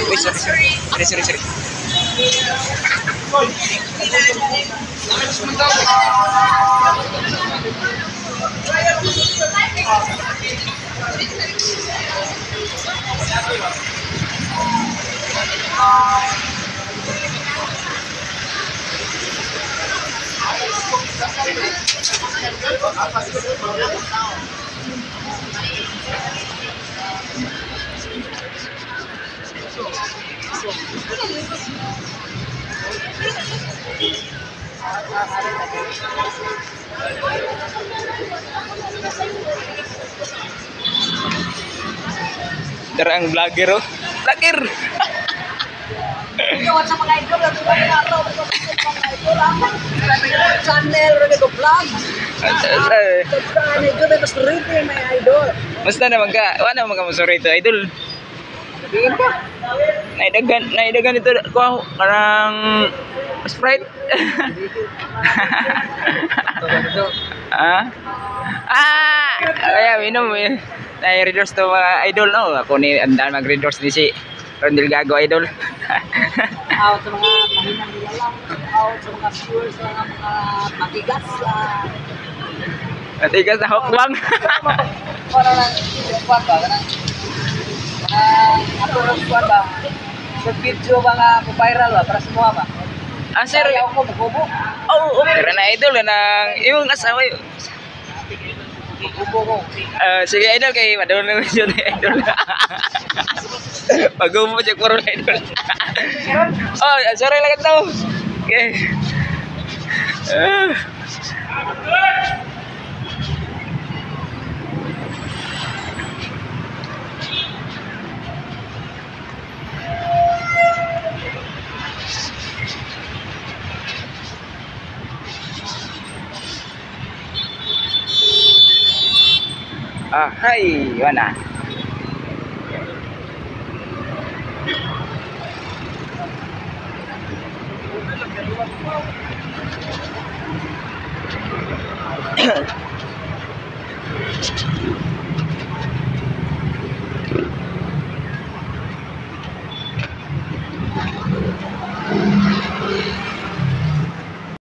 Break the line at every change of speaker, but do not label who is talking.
Uy, sorry, sorry. Sorry, sorry, sorry. Tara ang vlogger, oh. Vlogger!
What's up, mga idol? Ano ba yung araw? Channel, Rodrigo Vlog. Subscribe, idol. May mas rating, may idol.
Basta naman ka, wala naman ka masurito, idol.
Sabihin ka.
Naidagan ito ko karang Sprite. Ah? Ah! Kaya minom eh. Nai-readers to mga idol, no. Ako ni andaan mag-readers ni si Rondel Gago, idol.
Out sa mga mahinang nilalang. Out sa mga viewers, sa mga matigas.
Matigas na hokbang.
Para lang, kwan ba? Kanang, ato lang kwan ba? Sa video ba nga viral ba? Para sa mga ba?
Ah, sir.
Ayaw ko, magubo.
Oh, oh, tara na, idol, nang imong asawa.
Magubo ko.
Ah, sige, idol, kay madulong na yun, idol. Pag-umo siya puro na, idol. Oh, sorry lang ito. Okay. Ah. Ah, hi, wala.